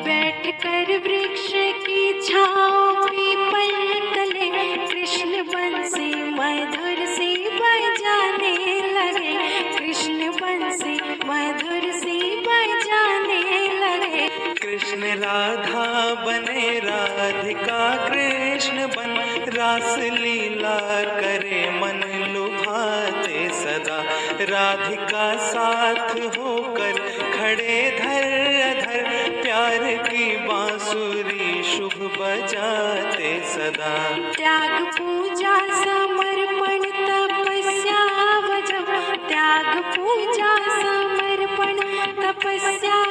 बैठ कर वृक्ष की छाँव पीपल तले, कृष्ण बंसी मधुर सी बजाने लगे। कृष्ण बंसी मधुर सी बजाने लगे। कृष्ण राधा बने राधिका कृष्ण बन, रास लीला करे मन लुभाते सदा। राधिका साथ होकर खड़े धर अधर, प्यार की बांसुरी शुभ बजाते सदा। त्याग पूजा समर्पण तपस्या वजब, त्याग पूजा समर्पण तपस्या